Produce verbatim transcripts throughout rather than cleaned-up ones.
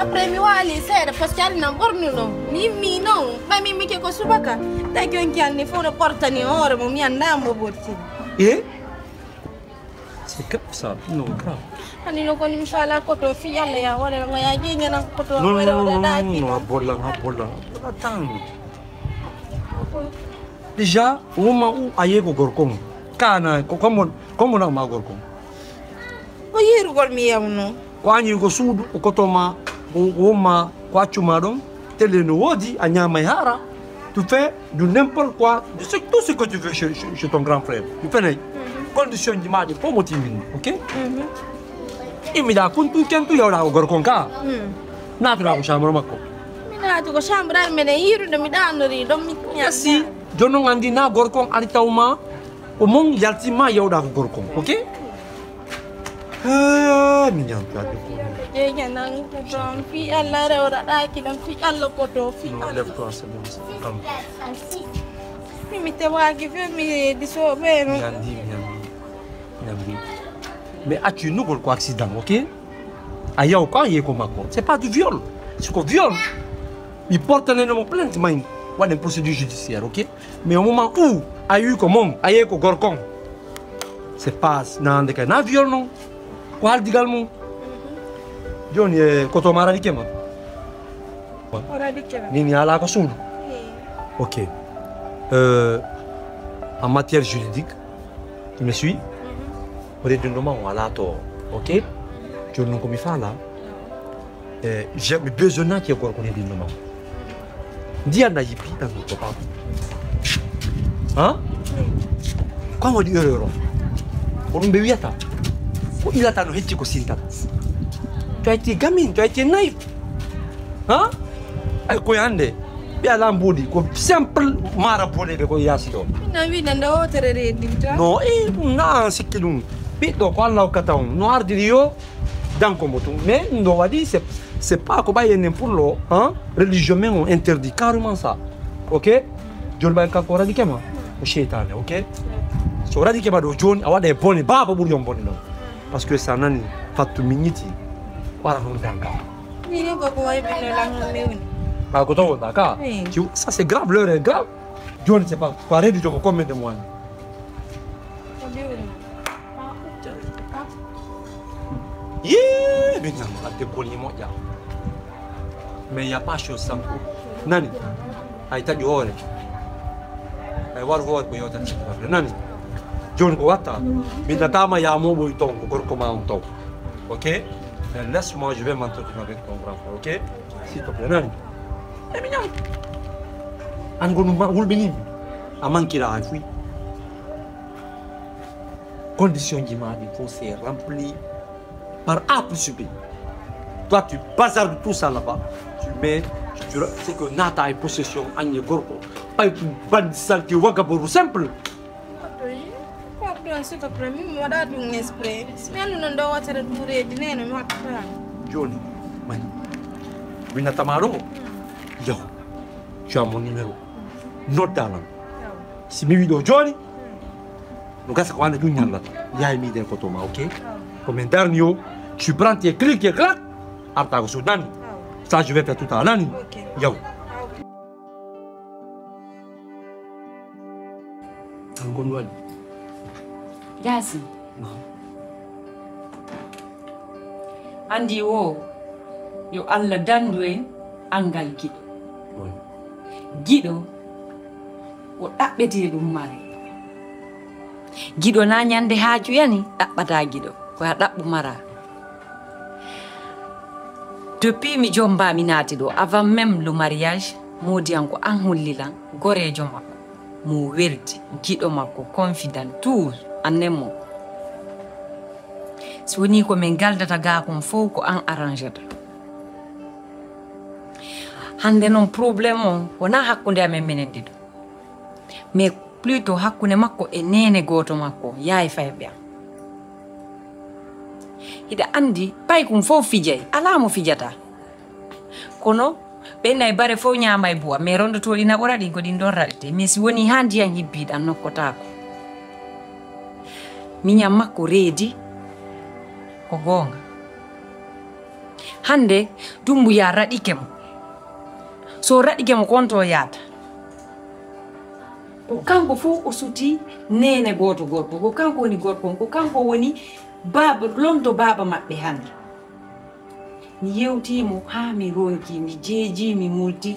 Après mi waali seeɗa parce que ari nan ɓornuɗo. Mi immi non. Ɓay mi immike ko subaka. Taki on ki anni fof no ɓortani hoore mo mi annda mo ɓorti. E? C'est grave ça. Non, grave. Ani no koni mi fala koto fi Allah ya wala ngo ya je ngena koto. Non, non, non, non, non, a bolla, a bolla. Attends. Déjà, woma u a yehi ko gorko mo. Kana ko komon komon ma gorko. Ko yirugol mi yawno. Ko añi ko suudu ko kotoma ko woma ko accuma ɗon. Tele no woodi a ñaama e haara. Tu fais du n'importe quoi, de ce, tout ce que tu veux chez, chez, chez ton grand frère. Tu fais nay condition ji ma ɗi fof mo timmini, ok? Immiɗa kuntu kentu yawɗa ko gorko on ka. Naatuɗa ko chambre makko. Mi naatu ko chambre ay mene yirude mi ɗanori ɗon mi merci. Jooni on anndi na gorko on ari tawma ko mon yaltima yawɗa ko gorko on, ok? He mi ñamtu adde ko. Jeeja nan ko toon fi Allah rewraɗaki ɗon fi Allah koto fi. Non, lève-toi, c'est bon, c'est bon. Calme. Mi mi tewaki fe mi reedi soɓe no. Mi anndi, mi anndi. Mi anndi. Mais accu nugol ko accident, ok? A yaw ko an yehi ko makko. C'est pas du viol. C'est ko viol. Mi portaneno mo plainte may waɗen procédure judiciaire, ok? Mais au moment où a wi ko mon a yehi ko gorko on. C'est pas nande kay na viol non. Ko haldigal mum. Jooni e koto ma radi kema. Radi kema. Nini ala ko suudu. Ok. Euh, en matière juridique, tu me suis? Ko reddinɗo ma o ala to. Ok. Jooni non ko mi faala. Eh, je, mi besoin naki e gorko ne dinno ma. Ndiyan na yipi ɗan ko papa. Ha? Ko an waɗi erreur o? Ko ɗum ɓe wiyata. Ko ilata no hecci ko sintata. To a itti gamin, to a itti nayi. Ha? Ay ko yande. Ɓe ala mbuɗi ko simple mara boɗeɓe ko yasi ɗo. Na wiɗa nde wotere reedinta. No e ɗum na an sikki ɗum. Ɓiɗɗo ko Allah hokkata on no ardiri yo danko mo tum mais ndo waɗi c'est c'est pas ko ɓay enen pullo hein. Religion men on interdit carrément ça. Ok. Joni ɓay kanko radi kema ko cheytane. Ok. So radi kema ɗo joni a waɗa e bone baba ɓuri on bone ɗon. Parce que sa nani fattu miñiti wara ɗum danka. Mino koko waybino lango mewni. Ɓay ko tawonɗa ka. Ça c'est grave, l'heure est grave. Joni c'est pas ko a reedi jogo combien de mois ni? Yee min ñamma adde koni moƴƴa. Mais y a pas chose sans coup. Nani? Ay taƴi hoore. Ay war hoore ko yewtan sikki nani? Joni ko watta? Min natama yamoɓoy ton ko gorko ma on taw. Ok. Mais laisse moi je vais m'entretenir avec ton grand frère. Ok. S'il te plaît nani? Emi ñam. An gonu ma wulɓinimi. A mankira ay fuy. Condition ji ma ɗi fof c'est rempli par A plus B. Toi tu bazardes tout ça là-bas. Tu mets tu c'est que nata e possession añe gorko. Ɓay tu bandi salti wagga boru simple. Pardon, s'il te plaît, mi mi waɗa ɗum exprès. Si mi anndu noon ɗo watere ɗum reedi nene mi waɗata. Joni mani winatama ɗo. Yaw. Tu as mon numéro. Nodda lan. Si mi wi ɗo joni. No gasa ko wande ɗum ñallata. Yaay mi den koto ma, ok? Ko min darni yo. Tu prends tes clics et clac. Arta ko so nani. Ça je vais faire tout à nani. Yaw. An kon waɗi. Yaasin. Andi wo yo Allah dandu en angal giɗo. Giɗo o ɗaɓɓete ɗum mare. Giɗo na ñande haaju yani ɗaɓɓata giɗo ko a ɗaɓɓu mara. Depuis mi jomba mi naati ɗo avant même le mariage modi an ko an hollilan gorejo makko mo weldi giɗo makko confident tout annen mo. Si woni ko min galdata ga kon fof ko an arrangata. Hande noon problème o wona hakkunde amen minen ɗiɗo mais plutôt hakkunde makko e nene goto makko yaay fayɓe am. Hiɗa andi paykum fof fijay ala mo fijata. Kono ɓenna e bare fof ñaama e buwa mais rondotoɗi naɓora ɗin ko ɗin ɗon raɗete mais si woni ha ndiyan hibbiɗan nokkotako. Miñan makko reedi ko goonga. Hannde, Dummbuya raɗike mo. So raɗike mo, ko on to yaata. Ko kanko fof o suti neene gooto gorko. Ko kanko woni gorko on. Ko kanko woni baaba, lomto baaba maɓɓe hannde. Mi yewtii mo haa mi ronki, mi jeejii, mi multi.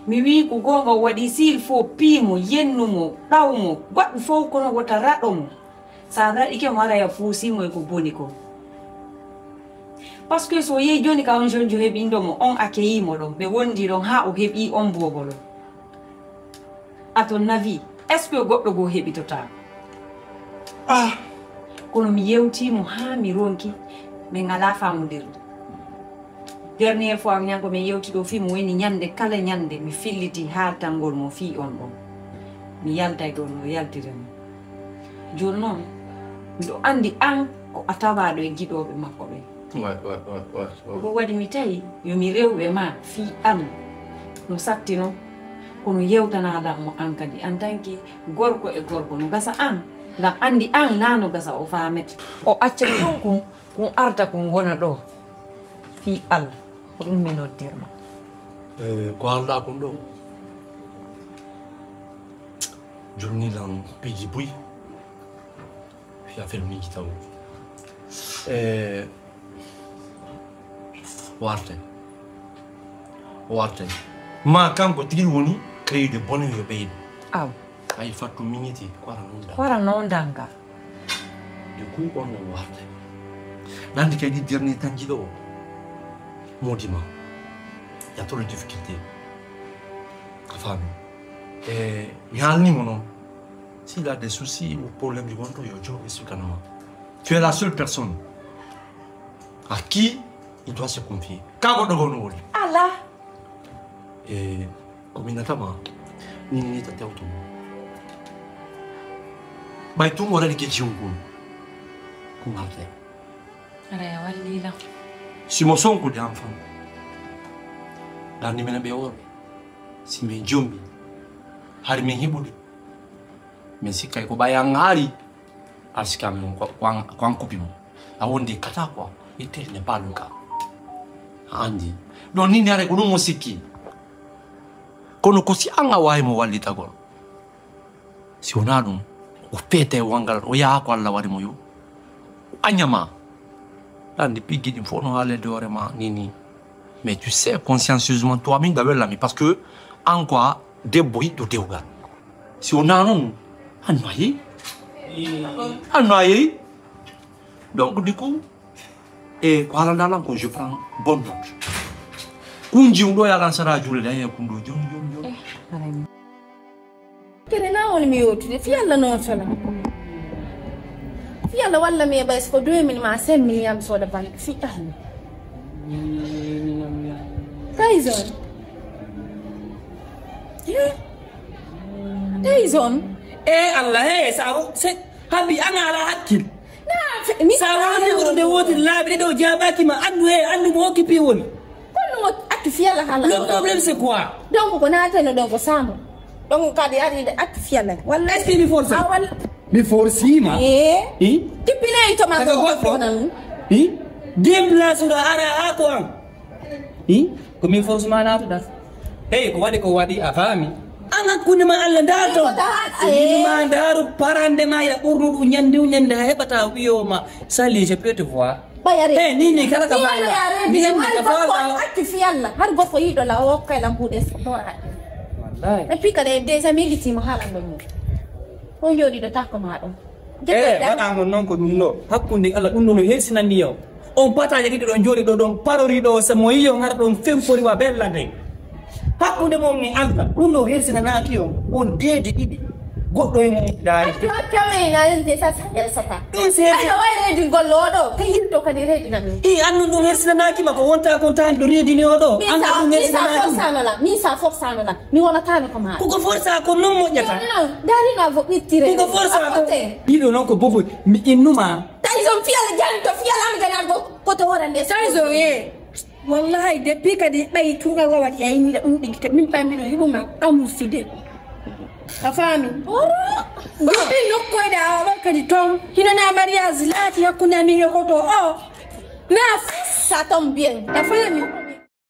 Mi wii ko goonga o waɗi, s'il faut, pii mo, yennu mo, ɗaw mo, waɗu fof kono wota raɗo mo. So a raɗike mo, haray a fuusii mo e ko boni ko. Parce que so yehi jooni ka on jonjo heɓindo mo, on accueilli mo ɗon, ɓe wondi ɗon haa o heɓii on boobolo. À ton avis, est-ce que goɗɗo goo heɓitotaako? Ah! Kono mi yewtii mo haa mi ronki, min ngalaa faamondirde. Dernière fois, ñanngo min yewti ɗo fii, mo woni ñannde kala ñannde mi filliti haaltangol mo fii on ɗon. Mi yaltay ɗon no yaltiri mo. Jooni noon, miɗo anndi aan ko a tawaaɗo e giɗooɓe makko ɓen. Ouais, ouais, ouais, ouais, ouais. Ko ɗum waɗi mi tawi yo mi rew e ma fii aan no satti non, kono yewtanaa lan mo aan kadi, en tant que gorko e gorko, no gasa aan, ngam anndi aan naa no gasa o faamete. O acca ɗum kun, kun arta kun wona ɗo. Fii Allah, ko ɗum mi noddirma. Eh, ko haalɗaa kun ɗo? Jurni lan piiji buy. Fii affaire miiji taw. Eh, o artay. O artay. Ma kanko tigi woni créer de bonheur yo ɓeydo. Aw. Ay, Fatou miñiti, ko ara non dal. Ko ara non dal nga. Du coup, on o artay. Nandi kay di dernier tan jiɗo o. Modima. Il y a trop de difficultés. A faami. Eh, mi haalni mo noon. S'il a des soucis ou problèmes, il y a toujours, je suis. Tu es la seule personne à qui il doit se confier. Ka goɗɗo goo no woni. Ala. E ko mi natama, min ni ta tewto mo. Ɓay tun o rani ke jiwgol. Ko ngartay. Ara ya walli lam. Si mo sonkude am fan. Dandi minen ɓe worɓe. Si min jombi. Hari min heɓude. Min sikkay ko ɓay an ari. Arsika min ko, ko an, ko an kupi mo. A wondi kata quoi. Ete ne pas le cas. A andi. Ɗon ni nare ko ɗum o sikki. Kono ko si an a waawi mo wallitagol. Si wonaa ɗum, o feete wanngal, o yaha ko Allah waɗi mo yo. O añama. Ɗan ɗi piggi ɗin fof no haalede hoore ma ni ni. Mais tu sais consciencieusement toi min ɗa wellami parce que an quoi debbo yiɗɗo dewgal. Si wonaa noon, an no a yehi. An no a yehi. Donc du coup, e ko haalanda lan ko je prends bonne note. Kun jiwɗo yalan sara juulde e kun ɗo joni joni joni. Kene na woni mi yewtude fi Allah noon sala. Fi Allah walla mi e ɓay so ko deux mille ma cinq mille yam sooda banque fi Allah. Kayson. Kayson. E Allah he sa se habi ana ala hakkil. Sa woni wurude woti laabi ɗiɗo jaabaki ma anndu he anndu mo okkipi woni. Holno mo accu fiyalla hala. Le problème c'est quoi? Donc ko naateno ɗon ko saamo. Ɗon kadi ari de accu fiyalla. Walla est-ce que mi force? Ah, walla. Mi forcima. Eh. Hi? Tippinay to ma ko goɗɗo. Hi? Déplace ɗo ara ha ko an. Hi? Ko min forcima naatuɗa. Hey, ko waɗi ko waɗi a faami. An hakkunde ma Allah ndaar ton. Ko ta- eh. Yimma ndaaru parande ma ya ɓurnu ɗum ñande o ñande a heɓata wiyo ma sali je peux te voir. Ɓayare. Hey, ni ni kala ka bayi. Accu fi Allah har gorko yiɗo la o hokkay lam buɗe. Wallahi. Et puis kadi déjà mi yejjitiima haalande mum. On jooɗiiɗo takko ma ɗum. Eh, waɗa mon noon ko ɗum ɗo hakkunde Allah ɗum ɗo no hersinanni yo. On pataje ɗiɗi ɗon jooɗi ɗo ɗon parori ɗo mo yiyo ngara ɗon fempori wa bella de. Hakkunde mon e Allah ɗum ɗo hersinanaaki on. On deede ɗiɗi. Goɗɗo e mum daari. Ɗum seede. Aɗa wawi reedingol ɗo ɗo ka yimto kadi reedinami. I annun ɗum hersinanaaki ma ko wonta kon tan ɗo reedini o ɗo. Annun ɗum hersinanaaki ma. Min sa forsano la. Mi wonataano ko maa. Koko forsa ko non moƴƴata. Darina ko ɓittire. Koko forsa ko. Ɗiɗo noon ko bobo mi innuma. Taison fiyal janto fiyal am ganar go koto wora nde. Taison e. Wallahi depuis kadi ɓay tugal wawa ɗi aynira ɗum ɗi gite min ɓay mino hiɓuma amuside. A faami. Ɗum ɗi nokkoyɗa awa kadi toon. Hino na mariage laati hakkunde amin e koto o. Na fus. Ça tombe bien. T'as fait un